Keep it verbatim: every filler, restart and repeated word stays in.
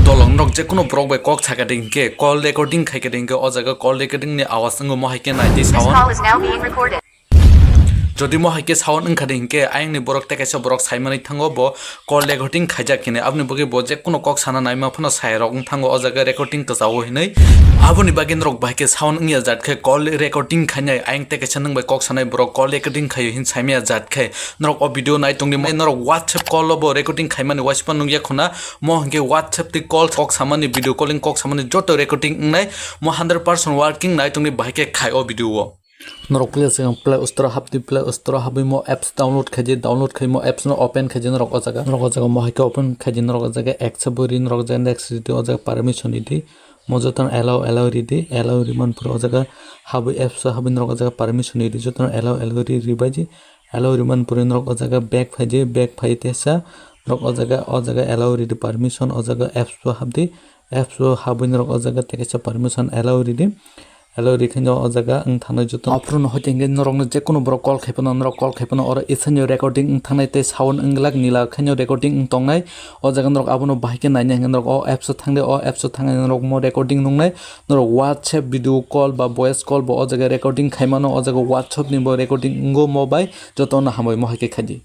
Tolong norok je kuno borok bai kok sakha de hinkhe, call recording khaikha de hinkhe, o jaga call recording ni awas wngo, mo hai khe nai di sound. Call is now being recorded. Jodi mo hai khe sound wngkha de hinkhe, ayang ni borok tei kaisa borok saimani thango bo call recording khaijak hinwi, aboni bagwi bo je kuno kok sana naima phano sai rok wng thango o jaga recording kwchao hinwi. Aboni bagwi norok bahai khe sound wngya jat khe call recording khainai, ayang tei kaisa nwng bai kok sanai borok call recording khaio hin saimaya jat khe, norok o video nai tongdi, norok WhatsApp call o bo recording khaimani waispa nukya khuna, mo hinkhe WhatsApp tei call kok samani, video calling kok samani joto recording wngnai, mo hundred percent working nai tongdi bahai khe khai o video o. Norok please ang Play Store hapdi, Play Store habwi mo apps download khaidi, download khai mo apps no open khaidi norok o jaga. Norok o jaga mo hai khe open khaidi norok o jaga accept bo ri, norok o jaga next ridi, o jaga permission ridi. Mo joto no allow, allow ridi, allow riman pore o jaga habwi apps o habwi norok o jaga permission ridi, joto no allow, allow ri, ribaidi. Allow riman pore norok o jaga back phaidi, back phai tesa norok o jaga, o jaga allow ridi permission, o jaga apps o habdi, apps o habwi norok o jaga tei kaisa permission allow ridi. Allow rikhe no o jaga wng thangnai joto. Aphuru no hoite hinkhe norokno je kuno borok call khai phano, norok call khai phano oro isaino recording wng thangnai tei sound wng glak nila khaino recording wng tongnai. O jaga norok abono bahai khe naina hinkhe norok o apps o thangdi, o apps o thangwi norok mo recording nungnai. Norok WhatsApp video call ba voice call bo o jaga recording khai mano, o jaga WhatsApp ni bo recording wngo mo bai. Jotono hambai mo hai khe khaidi.